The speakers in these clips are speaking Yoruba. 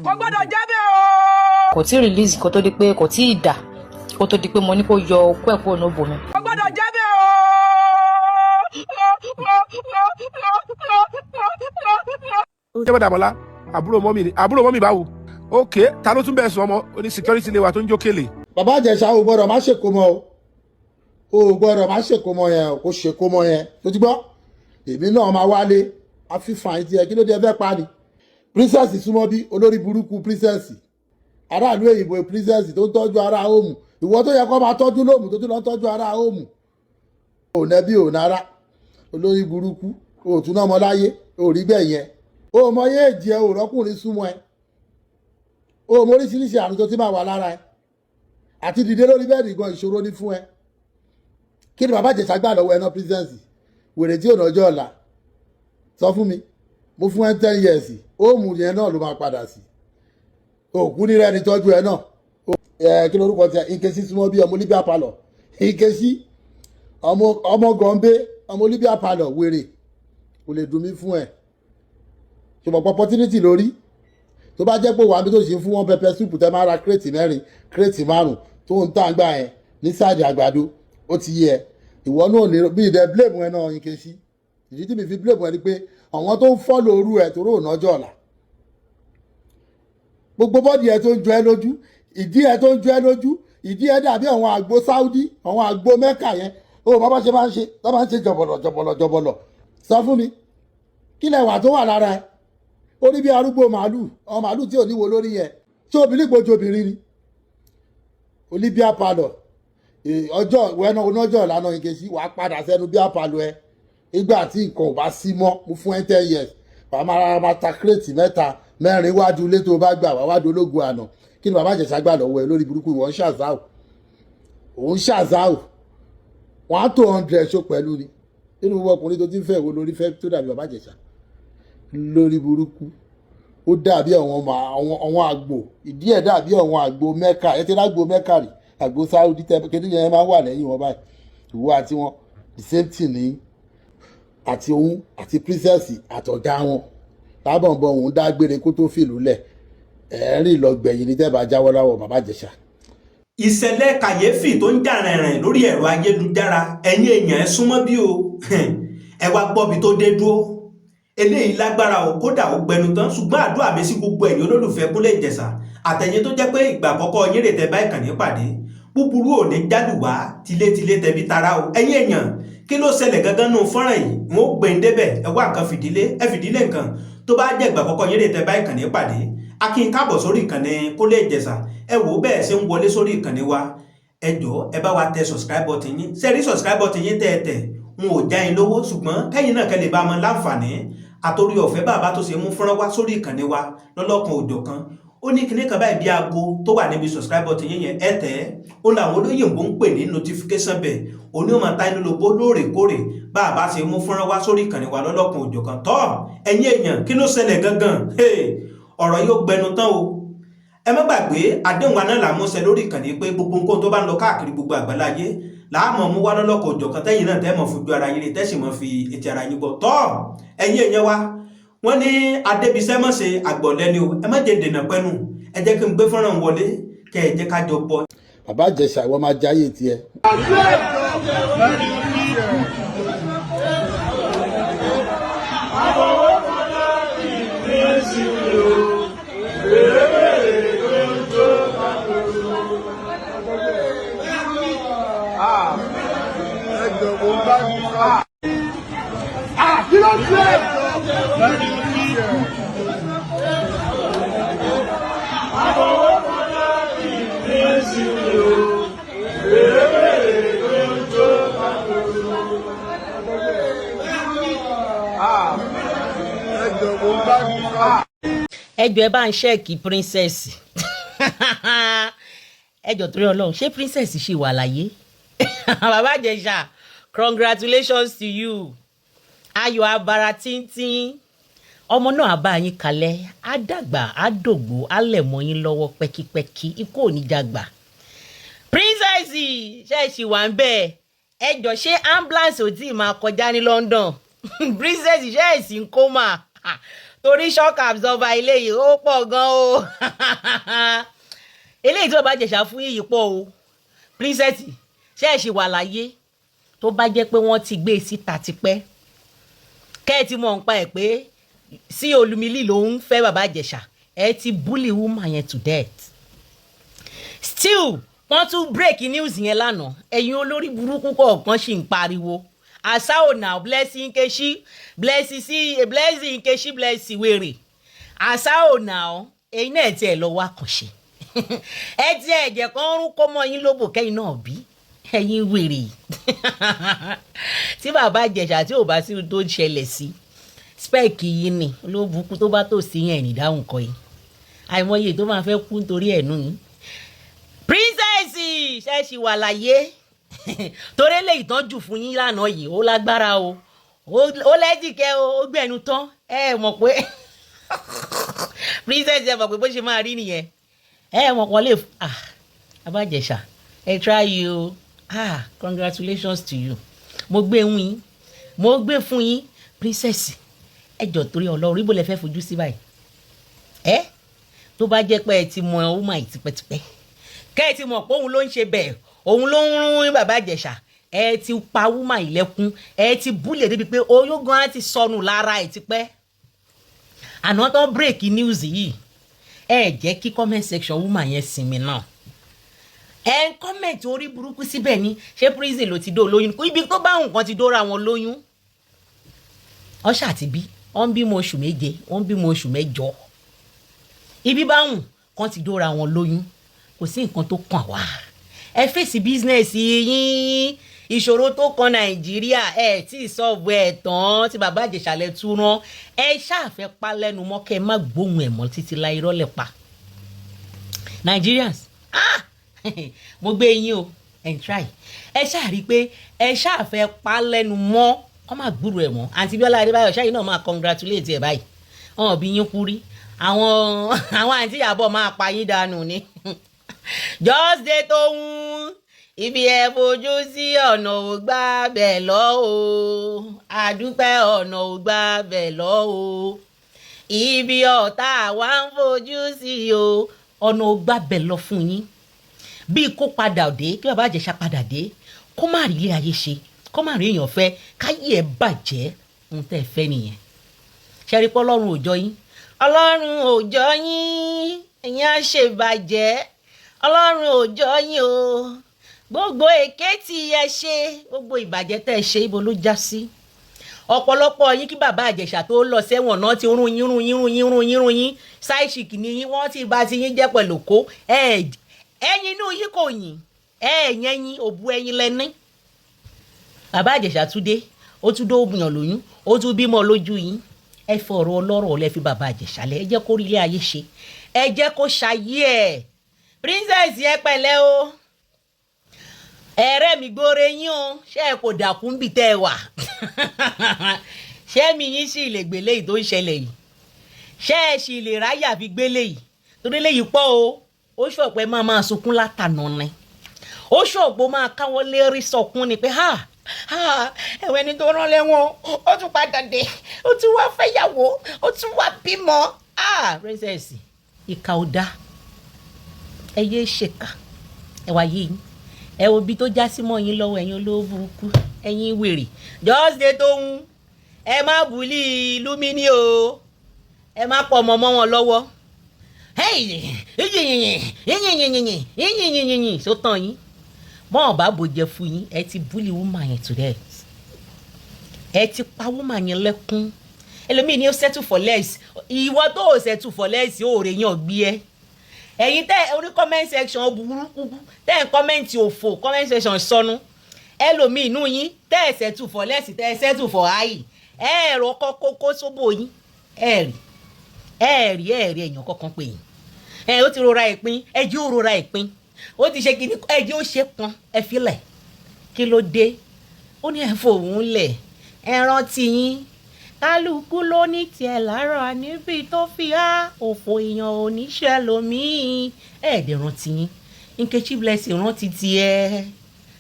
Kò gbọ́dọ̀ jẹ́ bẹ́ẹ̀ o. Kò tí ì release kó tó di pé kò tí ì dà kó tó di pé mo ní kó yọ okó ẹ̀ kúrò ní òbò mi. Kò gbọ́dọ̀ jẹ́ bẹ́ẹ̀ o. Ṣé bọ́dà Bọ́lá, àbúrò mọ́mì ni? Àbúrò mọ́mì báwo? Ok, ta ló tún bẹ̀ sùn? Ọmọ oní security lè wà tó ń jó kélé. Bàbá Ìjẹ̀ṣà, ò gbọ́dọ̀ má ṣèkómọ o. Ò gbọ́dọ̀ má ṣèkómọ yẹn o. Kò ṣèkómọ yẹn tó ti gbọ́, èmi náà máa wálé àfihàn àìtí ẹ. Kí ló dé? Ẹ fẹ́ pa ni? Princess, súnmọ́ bí olórí burúkú princess, aráàlú èyìnbó princess tó ń tọ́jú ará home. Ìwọ tó yẹ kó máa tọ́jú lóòmù tó tún lọ ń tọ́jú ará home, ò nẹ́bí ò nára, olórí burúkú, ò tún náà mọ láyé, ò rí bẹ́ẹ̀ yẹn. O mọ yé èjì ẹ, ò rọ́kùnrin súnmọ́ ẹ, o mọ oríṣiríṣi àrùn tó ti máa wà lára ẹ. Àti dìde lórí bẹ́ẹ̀dì gan, ìṣòro ní fún ẹ. Kí ni bàbá Ìjẹ̀ṣà gbà lọ́wọ́ ẹ náà? Princess wèrè tí ò nájọ́ ọ̀la, sọ fún mi. Mo fún ẹ 10 years, home yẹn náà ló máa padà sí. Òkú nírẹ́ ni tọ́jú ẹ náà. Ẹ kí lórúkọ tiẹ̀? Nkechi, súnmọ́ bí ọmọ Libya palọ̀. Nkechi, ọmọ Gombe, ọmọ Libya palọ̀, wèrè, kò lè dùn mí fún ẹ. Ṣùgbọ́n opportunity lórí tó bá jẹ́ pé wàá bí tó ṣe ń fún wọn pepper soup, tẹ́ máa ra crate mẹ́rin, crate márùn tó ń tà ń gbà yẹn ní sáàdì àgbàdo, ó ti yẹ ìwọ náà ní bí ìdẹ blame ẹ náà. Nkechi, ìdí tí mi fi blame ẹ ni pé àwọn tó ń follow orú ẹ torí òun ọjọ́ ọ̀la, gbogbo body ẹ tó ń jọ ẹ lójú, ìdí ẹ tó ń jọ ẹ lójú, ìdí ẹ dàbí àwọn àgbo Saudi, àwọn àgbo Mẹ́kà yẹn. Ó bàbá ṣe máa ń ṣe tó máa ń ṣe jọ̀bọ̀lọ̀ jọ̀bọ̀lọ̀ jọ̀bọ̀lọ̀. Sọ fún mi, kí lẹ wà tó wà lára ẹ? Ó rí bí arúgbó màálù, àwọn màálù tí ò ní wo lórí yẹn. Tí obìnrin gbòjò obìnrin ni olíbíà palọ̀ ọjọ́ ìwẹ́nà onájọ́ ìlànà. Nkechi, wàá padà sẹ́nu beer parlour ẹ nígbà tí nǹkan ò bá sí mọ́. Mo fún ẹ 10 years, wàá máa ra ta crate mẹ́ta, mẹ́rin wájú ilé tó bá gbà wá wájú ológun àná. Kí ni bàbá Ìjẹ̀ṣà gbà lọ́wọ́ ẹ, lórí burúkú? Ìwọ ń ṣàzáù, òun ṣàzáù 1 to 100 ṣó pẹ̀lú ni. Nínú gbogbo ọkùnrin tó ti ń fẹ́, ìwo lórí fẹ́ tó dàbí bàbá Ìjẹ̀ṣà? Lórí burúkú, ó dàbí àwọn àgbò, ìdí ẹ̀ dàbí àwọn àgbò Mẹ́kà. Ẹ ti rágbò Mẹ́kà rí? Àgbò Sáúdí tẹ kéde yẹn máa ń wà lẹ́yìn wọn báyìí. Ìwọ àti wọn, the same thing ní àti òun àti princess àtọ̀gá wọn lábọ̀nbọ̀n. Òun dágbére kó tó fìlú lẹ̀, ẹ̀ẹ́rìn lọ gbẹ̀yìn ní tẹ́bà jáwọ́ láwọ̀ bàbá Ìjẹ̀ṣà. Ìṣẹ̀lẹ̀ kàyéfì tó ń jà rìnrìn lórí ẹ̀rọ ayélujára, ẹ̀yin èèyàn, ẹ súnmọ́ bí o, ẹ wá gbọ́bi tó dé dúró. Eléyìí lágbára o, kódà ó gbẹnu tán. Ṣùgbọ́n àdúrà mi sí gbogbo ẹ̀yin olólùfẹ́ Kúnlé Ìjẹ̀ṣà àtẹ̀yin tó jẹ́ pé ìgbà àkọ́kọ́ yín rè tẹ́ bá ìkànnì pàdé, búburú ò ní jálùwá tilétilé tẹbi tara o. Ẹ̀yin èèyàn, kí ló ṣẹlẹ̀ gangan nù fọ́nrán yìí? Wọn ó gbé ń débẹ̀. Ẹ wá nǹkan fìdílé, ẹ fìdílé nǹkan. Tó bá jẹ́ ìgbà àkọ́kọ́ yín rè tẹ́ bá ìkànnì pàdé, a kí n káàbọ̀ sórí ìkànnì Kúnlé Ìjẹ̀ṣà. Ẹ wò ó, bẹ́ẹ̀ ṣe ń wọlé sórí ìkànnì wa, ẹ jọ̀ọ́, ẹ bá wa tẹ subscribe button yín. Ṣe rí subscribe button yín tẹ́ ẹ tẹ̀, n ò já yín lówó, ṣùgbọ́n kẹ́yìn náà kẹ́ lè bá a mọ láǹfààní àtòrí ọ̀fẹ́ bàbá tó ṣe mú fọ́nrán wá sórí ìkànnì wa lọ́lọ́kan òjọ̀kan. Ó ní kinní kan báyìí bí aago tó wà níbi subscribe button yín yẹn, ẹ tẹ̀ ẹ́. Ó làwọn olóyìnbó ń pè ní notification bell. Òní ó máa ta inú lobó lóòrèkóòrè bá a bá ṣe mú fọ́nrán wá sórí ìkànnì wa lọ́lọ́kan òjọ̀kan. Tọ́ ẹ̀yin èèyàn, kí ló ṣẹlẹ̀ gangan? Ọ̀rọ̀ yóò gbẹnu tán o. Ẹ má gbàgbé àdéhùn wa náà là ń múṣẹ lórí ìkànnì pé gbogbo nǹkan tó bá ń lọ káàkiri gbogbo àgbáláyé láàmú mú wá lọ́lọ́kọ̀ òjọ̀kan, tẹ́yìn náà tẹ́ mọ̀ fojú ara yín rí, tẹ́sì mọ̀ fi etí ara yín gbọ́. Tọ́ ẹ̀yin èèyàn wa, wọ́n ní adébísẹ́ mọ̀ ṣe àgbọ̀lẹ́ni o. Ẹ má jẹ́ dènà pẹ́nu, ẹ jẹ́ kí n gbé fọ́nrán wọlé, kẹ́ ẹ jẹ́ ká jọ gbọ́. Bàbá Ìjẹ̀ṣà, ìwọ máa jáyé tiẹ̀. Ẹ jọ̀ọ́, ẹ bá ń check princess. Ẹ jọ̀ọ́, torí Ọlọ́run, ṣé princess ṣì wà láyé? Bàbá Ìjẹ̀ṣà, congratulations to you. Ayọ̀ abara tíntín, ọmọ náà á bá yín kalẹ̀, á dàgbà, á dògbò, á lẹ̀ mọ́ yín lọ́wọ́ pẹ́kípẹ́kí. Ikú ò ní jágbà. Princess, ṣe é ṣì wà ń bẹ́ẹ̀? Ẹ jọ̀ọ́, ṣé ambulance ò tí ì máa kọjá ní London? Princess, ṣe é sì ń coma? Torí shock absorber eléyìí ó pọ̀ gan o. Eléyìí tí Bàbá Ìjẹ̀ṣà fún yìí pọ̀ o. Princess, ṣé ẹ ṣì wà láyé? Tó bá jẹ́ pé wọ́n ti gbé e síta tipẹ́, kẹ́ ẹ ti mọ̀ nípa ẹ̀ pé sí Olúmilí ló ń fẹ́ Bàbá Ìjẹ̀ṣà, ẹ ti bully woman yẹn to death. Still, wọ́n tún break news yẹn lánàá. Ẹ̀yin olórí burúkú kọ̀ọ̀kan sì ń pariwo àṣà ọ̀nà. Blessing Nkechi Blessing, sí Blessing Nkechi Blessing wèrè àṣà ọ̀nà. Ẹ̀yin náà tiẹ̀ lọ wá kàn ṣe ẹ tiẹ̀ jẹ́ kán rún kó mọ́ yín lóbò kẹ́yìn náà bí ẹ̀yin wèrè. Tí Bàbá Ìjẹ̀ṣà tí ò bá sí tó ń ṣẹlẹ̀ sí spec yìí ni olóbùkún tó bá tò sí yẹn ìdáhùn kọ yìí, àìmọye tó máa fẹ́ kú nítorí ẹ̀ nù yín. Princess, ṣẹ́ẹ̀ṣì wà láyé? Torí eléyìí tán jù fún yín lánàá yìí, ó lágbára o, ó lẹ́dìkẹ́ o, ó gbẹ̀nu tán. Ẹ mọ̀ pé princess, ẹ mọ̀ pé bó ṣe máa rí nìyẹn. Ẹ mọ̀ pọ̀ lè, ah, Bàbá Ìjẹ̀ṣà, ẹ try you. Ah, congratulations to you. Mo gbé fún yín, mo gbé fún yín. Princess, ẹ jọ, torí Ọlọ́run, ibo lẹ fẹ́ fojú sí báyìí? Ẹ tó bá jẹ́ pé ẹ ti mọ ọmọ yìí tipẹ́tipẹ́, kẹ́ ẹ ti mọ̀ pé òun ló ń ṣe bẹ́ẹ̀, òun ló ń rún Bàbá Ìjẹ̀ṣà, ẹ ti pa woman ìlẹ́kùn, ẹ ti búlẹ̀ débi pé oyún gan á ti sọnù lára ẹ̀ tipẹ́. Àná tó break news yìí, ẹ jẹ́ kí comment section woman yẹn sinmi náà. Ẹ ń comment orí burúkú síbẹ̀ ni. Ṣé prison ló ti dó lóyún? Ibi tó bá nǹkan ti dóra wọn lóyún, ọṣà àti bí wọ́n ń bímọ oṣù 7, wọ́n ń bímọ oṣù 8, ibi báwùn kan ti dóra wọn lóyún, kò sí nǹkan tó kàn wá. Ẹ fèsì business yín. Ìṣòro tó kan Nàìjíríà, ẹ tí ì solve ẹ tán. Tí Bàbá Ìjẹ̀ṣà lẹ tú rán, ẹ ṣáàfẹ́ pa lẹ́nu mọ́ kẹ́ ẹ má gbóhùn ẹ̀ mọ́ títí láì rọ́lẹ̀ pa. Nigerians, ah, mo gbé yín o. Ẹ̀ ń try, ẹ ṣáà rí i pé ẹ ṣáàfẹ́ pa lẹ́nu mọ́ kọ́ máa gbúrò ẹ̀ mọ́. Àǹtí Bíọ́lá Adébáyọ̀ ṣáà yìí náà máa congratulate ẹ̀ báyìí. Wọn ò bí yín kú rí. Àwọn àǹtí Ìyàbọ̀ máa pa yín dànù ni. Just dey tó ń ibi ẹ fojú sí, ọ̀nà ò gbà bẹ̀ lọ o. Àdúpẹ́, ọ̀nà ò gbà bẹ̀ lọ o. Ibi ọ̀tá wa ń fojú sí o, ọ̀nà ò gbà bẹ̀ lọ fún yín. Bíi kó padà dé, kí Bàbá Ìjẹ̀ṣà padà dé, kó má rí ilé ayé ṣe, kó má rí èèyàn fẹ́, káyé ẹ̀ bàjẹ́, ohun tẹ́ ẹ fẹ́ nìyẹn. Ṣe rí pé Ọlọ́run ò jọ yín? Ọlọ́run ò jọ yín, ẹ̀yin á ṣèbàjẹ́. Ọlọ́run ò jọ yín o. Gbogbo èké tí ẹ ṣe, gbogbo ìbàjẹ́ tẹ́ ẹ ṣe, ibo ló já sí? Ọ̀pọ̀lọpọ̀ yín, kí Bàbá Ìjẹ̀ṣà tó lọ sẹ́wọ̀n náà ti rún yín, rún yín, rún yín, rún yín, rún yín. Side chick ni yín, wọ́n ti bà ti yín jẹ́ pẹ̀lú kó ẹ̀yin inú yín kò yìn ẹ̀yìn ẹ̀yìn òbu ẹ̀yìn lẹ́ní. Bàbá Ìjẹ̀ṣà tún dé, ó tún dó yàn lóyún, ó tún bímọ lójú yín. Ẹ fọ̀rọ̀ ọlọ́rọ̀ lẹ fi Bàbá Ìjẹ̀ṣà lẹ. Ẹ jẹ́ kó rí ilé ayé ṣe, ẹ jẹ́ kó ṣayé ẹ̀. Princess, ẹ pẹ̀lẹ́ o. Ẹ̀rẹ́ mi gbóre yín o. Ṣé ẹ kò dàkún bí tẹ́ ẹ wà? Ṣé mi yín sì lè gbélé yìí tó ń ṣẹlẹ̀ yìí? Ṣé ẹ sì lè ráyà fi gbélé yìí? Torí léyìí pọ̀ o. Ó ṣọ̀pẹ́ máa sunkún látànà ni. Ó ṣọ̀pọ̀ máa káwọ́ lérí sọkún ni pé ha ha, ẹ̀wọ̀n ẹni tó rán lẹ́wọ̀n, ó tún padà dé, ó tún wá fẹ́yàwó, ó tún wá bímọ. Ah, princess, ìkà ò dáa, ẹ yé ṣèkà. Ẹ wá yé yín, ẹ wo ibi tó já sí mọ́ yín lọ́wọ́. Ẹ̀yin olówó burúkú, ẹ̀yin wèrè, just dey tó ń ẹ má bully Lumini o. Ẹ má pọ̀ ọmọ mọ́ wọn lọ́wọ́. Yìnyín sótàn yín bọ́n bá bòjẹ́ fún yín. Ẹ ti bully woman yẹn to death, ẹ ti pa woman yẹn lẹ́kún. Ẹlòmíì ní ó settle for less. Ìwọ tó o settle for less, ó rè yàn gbé ẹ. Ẹ̀yin tẹ́ orí comment section burúkú, tẹ́ ń comment òfò, comment section sọnù. Ẹlòmíì inú yín tẹ́ ẹ settle for less, tẹ́ ẹ settle for high, ẹ ẹ̀rọ kọ́kọ́ kó sóbò yín. Ẹ rí, ẹ rí, ẹ rí èèyàn kọ̀ọ̀kan pè yín. Ẹ ó ti rọra ìpín, ẹ jẹ́ ó rọra ìpín, ó ti ṣe kíní, ẹ jẹ́ ó ṣe pọn, ẹ filẹ̀. Kí ló dé? Ó ní ẹ fòun lẹ̀. Ẹ rántí yín, kálukú ló ní tiẹ̀ lára níbi tó fi á òfò èèyàn oníṣẹ́ lomiin. Ẹ̀ẹ́dẹ̀ rántí yín. Nkechi Blessing, rántí tiẹ̀.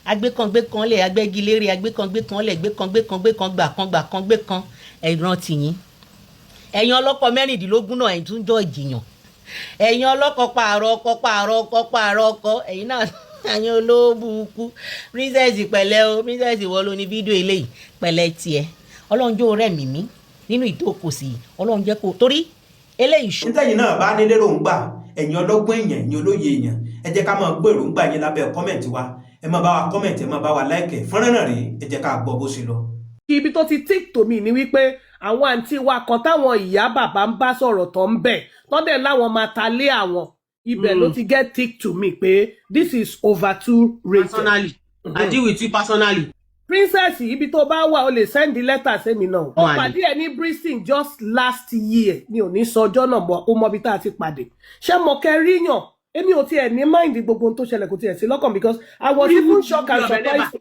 Agbékangbékan lẹ̀, agbẹ́gilére, agbékangbékan lẹ̀, gbékangbékan gbékan gbà kan gbà kan gbé kan. Ẹ rántí yín. Ẹ̀yin ọlọ́kọ 16 náà, ẹ̀yin tún jọ ìjìyàn. Ẹ̀yin ọlọ́kọ pààrọ̀ ọkọ, pààrọ̀ ọkọ, pààrọ̀ ọkọ, ẹ̀yin náà, ẹ̀yin olóòbùkún. Princess, pẹ̀lẹ́ o. Princess, wọ́n ló ní fídíò eléyìí. Pẹ̀lẹ́ tiẹ̀. Ọlọ́run jó rẹ̀ mímí nínú ìdókòsí yìí. Ọlọ́run jẹ́ kó torí eléyìí ṣú. Nítẹ̀yìn náà bá ní lérògbà, ẹ̀yin ọlọ́gbọ́n èèyàn, ẹ̀yin olóye èèyàn, ẹ jẹ́ ká máa gbọ́ èròǹgbà yín lábẹ́ comment wa. Ẹ máa bá wa comment, ẹ máa bá wa like. Fọ́nrán náà rèé, ẹ jẹ́ ká gbọ́ bó ṣe lọ. Ibi tó ti tick to me ni wípé àwọn àǹtí wa kan táwọn ìyá bàbá ń bá sọ̀rọ̀ tó ń bẹ̀ tọ́dẹ̀ láwọn máa ta lé àwọn ibẹ̀ ló ti get tick to me pé this is over too rated. Personally, I deal with you personally. Princess, ibi tó bá wà, o lè send letter sẹ́mi náà. Ó Wà ní. pàdé ẹ ní Bristol just last year, mi ò ní sọ ọjọ́ náà mọ́. Ó mọ ibi tá a ti pàdé. Ṣé mo kẹ́ ríyàn? Èmi ò tiẹ̀ ní mind gbogbo ohun tó ṣẹlẹ̀, kò tiẹ̀ sí lọ́kàn because I was even shocked and surprised.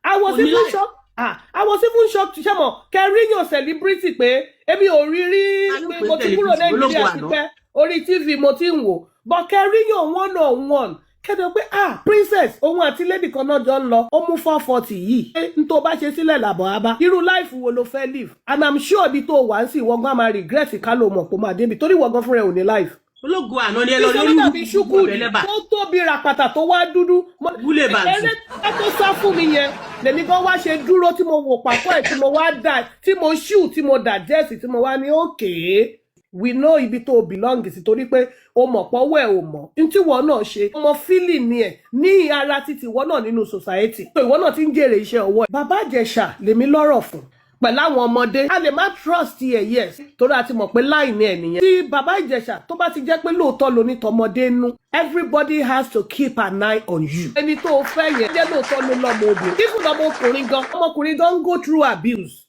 I was even shocked. Ah, I was even shocked. Ṣé mo kẹríyàn celebrity pé èmi ò rí rí pé mo ti kúrò Nàìjíríà ti pẹ́, orí TV mo ti ń wò, but kẹríyàn one on one kéde pé, ah, princess, òun àti lady kan náà jọ ń lọ, ó mú 440 yìí. Ṣé n tó bá ṣe sílẹ̀ làbọ̀ á bá irú life wo ló fẹ́ live? And I'm sure ibi tó wà ń sì wọ́n gan máa regret ká ló mọ̀ pé ó máa débi torí wọ́n gan fúnra ẹ̀ ò ní life. Ológo àná ni ẹ lọ Ìṣòro lórí dàbí ṣúkú ọ̀bẹ lẹ́bà. tó tóbi ràpàtà tó wá dúdú. Wúlé bàǹtì. Eré tó sá fún mi yẹn lèmi gan wá ṣe dúró tí mo wò pàkọ́ ẹ̀, tí mo wá dà, tí mo ṣíù, tí mo digest, tí mo wá ní okay, we know ibi tó belong sí, torí pé o mọ̀ pọ́wọ́ ẹ̀, o mọ̀ n tí wọ́n náà ṣe ọmọ feeling ni ẹ̀ ní ara títí ìwọ náà nínú society. So ìwọ náà ti ń jèrè iṣẹ́ ọwọ́ ẹ̀. Bàbá Ìjẹ̀ṣà lèmi lọ́rọ̀ fún pẹ̀lú àwọn ọmọdé. A lè má trust ẹ̀, yes, torí a ti mọ̀ pé láìní ẹ̀ nìyẹn. Tí Bàbá Ìjẹ̀ṣà tó bá ti jẹ́ pé lóòótọ́ ló ní tọmọdé nú, everybody has to keep an eye on you. Ẹni tó o fẹ́ yẹn jẹ́ lóòótọ́ ló lọ́mọ obìnrin, even ọmọkùnrin gan, ọmọkùnrin gan ń go through abuse,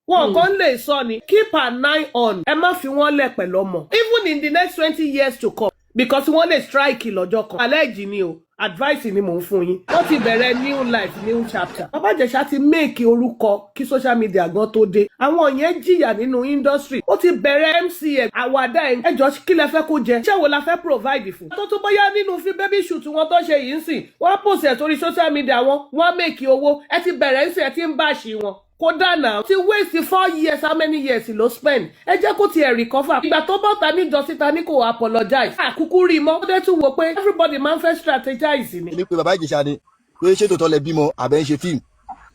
wọn kàn lè sọ ni. Keep an eye on, ẹ má fi wọ́n lẹ̀ pẹ̀lú ọmọ even in the next 20 years to come, because wọ́n lè strike lọ́jọ́ kan. Allege ni o, advice ni mò ń fún yín. Wọ́n ti bẹ̀rẹ̀ new life, new chapter. Bàbá Ìjẹ̀ṣà ti make orúkọ kí social media gan tó dé. Àwọn yẹn jìyà nínú industry. Ó ti bẹ̀rẹ̀ MCN àwàdà ẹ̀. Ẹjọ́, kí lẹ fẹ́ kó jẹ? Ṣé wo la fẹ́ provide fún? Tó tún bóyá nínú fi baby shoot wọn tó ṣe yìí ń sìn, wọ́n post ẹ̀ sórí social media wọn, wọ́n make owó. Ẹ ti bẹ̀rẹ̀ ń sìn, ẹ ti ń bash wọn kódà náà ti waste 4 years, how many years ló spend? Ẹ jẹ́ kó tiẹ̀ recover. Ìgbà tó bọ́ta níjọ síta ní kò apologize, àkúkú rí i mọ́. Ó dé tún wo pé everybody máa ń fẹ́ strategize ni. Ní pé Bàbá Ìjẹ̀ṣà ni pé ṣé tòótọ́ lẹ bímọ àbẹ́ ń ṣe fíìmù?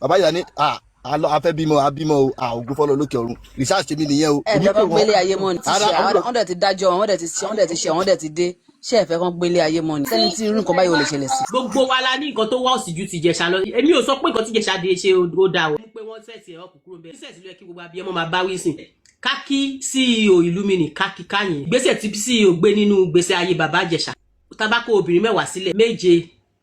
Bàbá Ìjẹ̀ṣà ní à à fẹ́ bímọ, à bímọ o, à ògo fọlọ́ lókè ọ̀run, research tèmi nìyẹn o. Ẹ Èmi fẹ́ pè kán wọ́n. gbélé ayé mọ́ ni ti Ara ṣe wọ́n dẹ̀ ti dájọ́ wọn, wọ́n dẹ̀ ti ṣe, wọ́n dẹ̀ ti ṣe, wọ́n dẹ̀ ti dé. Ṣé ẹ fẹ́ kán gbélé ayé mọ́ ni sẹ́ni tí irú nǹkan báyìí ò lè ṣẹlẹ̀ sí. Gbogbo wa la ní nǹkan tó wá òsì ju ti Ìjẹ̀ṣà lọ. Èmi ò sọ pé nǹkan tí Ìjẹ̀ṣà dé ṣe ó dáa o. Pé wọ́n set ẹ̀ ọkùn kúrò bẹ́ẹ̀ set ló yẹ kí gbogbo abiyamọ máa bá wí sìn. Kákí CEO ìlú mi ní kákí káyìn ìgbésẹ̀ tí CEO gbé nínú gbèsè ayé Bàbá Ìjẹ̀ṣà. Tabako obìnrin 10 sílẹ̀, méje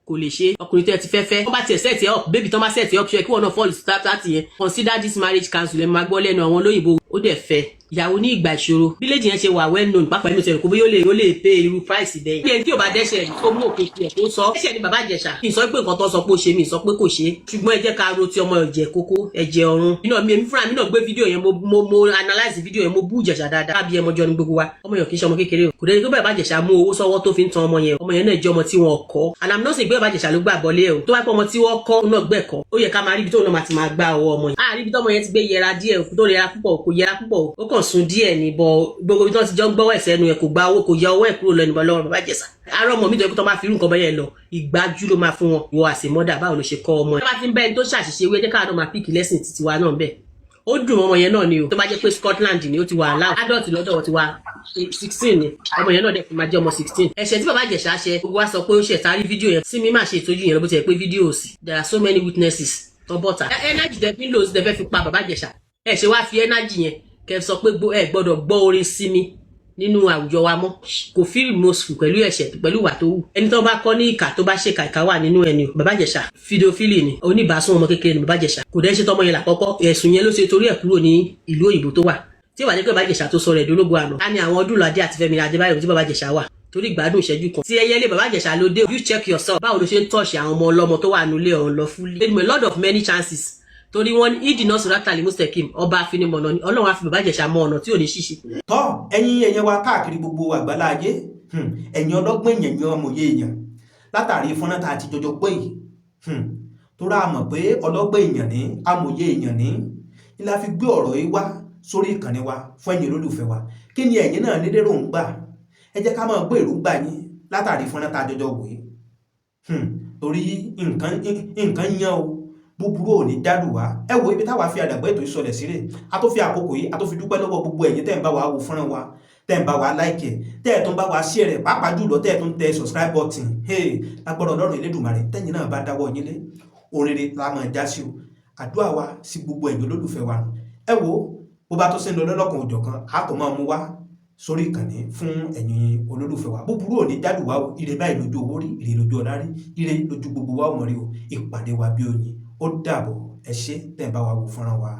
kò lè ṣe. Ọkùnrin tó ẹ ti fẹ́ fẹ́, wọ́n bá tiẹ̀ set ẹ̀ up, baby, tán bá set ẹ̀ up, ṣe kí wọ́n náà fall sí yẹn. Consider this marriage council. Ẹ̀ máa gbọ́ lẹ́nu àwọn olóyìnbó. Ó dẹ̀ fẹ́ ìyàwó ní ìgbà ìṣòro. Village yẹn ṣe wà well known pápá inú tẹ̀lé kó bóyá ó lè pay irú price bẹ́ẹ̀. Bí ẹni tí ò bá dẹ́ṣẹ̀ tó mú òkè tiẹ̀ tó sọ ẹ̀ṣẹ̀ ni Bàbá Ìjẹ̀ṣà. Kì í sọ pé nǹkan tó sọ pé ó ṣe, mi sọ pé kò ṣe, ṣùgbọ́n ẹ jẹ́ ká ro ti ọmọ ẹ̀jẹ̀ kókó ẹ̀jẹ̀ ọ̀run iná mi. Èmi fúnra mi náà gbé fídíò yẹn, mo analyse fídíò yẹn, mo bú Ìjẹ̀ṣà dáadáa. Kábí ẹmọ jọ ní gbogbo wa. Ọmọ yẹn kì í ṣe ọmọ kékeré o. Kò dé pé Bàbá Ìjẹ̀ṣà mú owó sọ́wọ́ tó fi ń tan ọmọ yẹn. Ọmọ yẹn náà jẹ́ ọmọ tí wọn kọ́, and I'm not saying pé Bàbá Ìjẹ̀ṣà ló gbà bọ́lé o. Tó bá pẹ́ ọmọ tí wọ́n kọ́ náà gbẹ̀kọ́, ó yẹ ká máa rí ibi tóun náà máa ti máa gbá ọwọ́ ọmọ yẹn. Á rí ibi tọ́mọ yẹn ti gbé yẹra díẹ̀ tó yẹra púpọ̀, kò yẹra púpọ̀, ó kàn sún díẹ̀ ní bọ. Gbogbo ibi tí wọ́n ti jọ ń gbọ́wọ́ ẹ̀sẹ̀ ẹnu ẹ̀, kò gba owó, kò yẹ ọwọ́ ẹ̀ kúrò lẹ́nu lọ́wọ́ Bàbá Ìjẹ̀ṣà. Ará ọmọ mi tó yẹ kó tó máa fi irú nǹkan bẹ́yẹn lọ, ìgbájú ló máa fún wọn. Wọ àsèmọ́dà, báwo ló ṣe kọ́ ọmọ yẹn? Bá ti ń bẹ́ẹ̀ tó ṣàṣìṣe wí, ẹ jẹ́ káà náà máa pick lesson títí wa náà bẹ́ẹ̀. Ó dùn ọmọ yẹn náà ni o. Tó bá jẹ́ pé Scotland ni ó ti wà aláwọ̀ adult lọ́dọ̀ wọn ti wà 16 ni, ọmọ yẹn náà dẹ̀ fi máa jẹ́ ọmọ 16. Ẹ̀ṣẹ̀ tí Bàbá Ìjẹ̀ṣà ṣe, gbogbo wa sọ pé ó ṣẹ̀ tárí fídíò yẹn sí mi máa ṣe ìtọ́jú yẹn lọ, bó ti yẹ pé fídíò sí. There are so many witnesses tó bọ́ta. Energy tẹ fi ń lò sí tẹ fẹ́ fi pa Bàbá Ìjẹ̀ṣà, ẹ ṣe wá fi energy yẹn kẹ sọ pé ẹ gbọ́dọ̀ gbọ́ orin sí mi nínú àwùjọ wa mọ́. Kò feel remorseful pẹ̀lú ẹ̀ṣẹ̀, pẹ̀lú ìwà tó wù. Ẹni tó bá kọ́ ní ìkà, tó bá ṣèkà, ìkà wà nínú ẹni o. Bàbá Ìjẹ̀ṣà, pedophile ni, oníbàásùn ọmọ kékeré ni Bàbá Ìjẹ̀ṣà. Kò dẹ́ ṣe tọmọ yẹn lákọ́kọ́. Ẹ̀sùn yẹn ló ṣe torí ẹ̀ kúrò ní ìlú òyìnbó tó wà. Tí ìwà ní pé Bàbá Ìjẹ̀ṣà tó sọ rẹ̀ dológo àná á ní àwọn Ọdúnládé àti Fẹ́mi Adébáyọ̀ tí Bàbá Ìjẹ̀ṣà wà torí ìgbádùn ìṣẹ́jú kan tí ẹyẹlé Bàbá Ìjẹ̀ṣà ló dé. You check yourself. Báwo ló ṣe ń touch àwọn ọmọ ọlọ́mọ tó wà nílé ọ̀hún lọ fúlé? A lot of many chances, torí wọ́n ní ìdìnnà sọ̀rọ̀tàlì mustekim, ọba afinimọ̀nà ni Ọlọ́run á fi Bàbá Ìjẹ̀ṣà mọ ọ̀nà tí ò ní ṣìṣe. Tọ́ ẹ̀yin ẹ̀yẹn wa káàkiri gbogbo àgbálá ayé, ẹ̀yin ọlọ́gbọ́n èèyàn, ẹ̀yin ọmọye èèyàn, látàrí fọ́nrán tá a ti jọjọ pé yìí, tó rà mọ̀ pé ọlọ́gbọ́n èèyàn ní amòye èèyàn ní la fi gbé ọ̀rọ̀ yìí wá. Sórí ìkànnì wa fún ẹ̀yin olólùfẹ́ wa, kí ni ẹ̀yin náà ní lérògbà? Ẹ jẹ́ ká máa gbọ́ èròǹgbà yín látàrí fọ́nrán tá a jọjọ wò yìí. Torí nǹkan nǹkan yan o, búburú ò ní dálù wá. Ẹ wo ibi táwa fi àdàgbà ètò ìsọlẹ̀ sílẹ̀. A tó fi àkókò yìí, a tó fi dúpẹ́ lọ́wọ́ gbogbo ẹ̀yin tẹ́ ń bá wa wo fọ́nrán wa, tẹ́ ń bá wa like ẹ̀, tẹ́ ẹ̀ tó ń bá wa share rẹ̀, pàápàá jùlọ tẹ́ ẹ̀ tó ń tẹ subscribe button. Hey, lágbọ́dọ̀ Ọlọ́run Elédùmarè, tẹ́yin náà bá dáwọ́ yín lé oríire la máa já sí o. Àdúrà wa sí gbogbo ẹ̀yin olólùfẹ́ wa nù. Ẹ wo bó bá tó sí ń lọ lọ́lọ́kan òjọ̀kan, a tó máa mú wá sórí ìkànnì fún ẹ̀yin olólùfẹ́ wa. Búburú ò ní dálù wá o. Ire báyìí lójú owó rí, ire lójú ọlá rí, ire lójú gbogbo wa ò mọ̀ rí o. Ìpàdé wa bí oyin. Ó dàbọ̀. Ẹ ṣé tẹ́ ẹ bá wa wo fọ́nrán wa.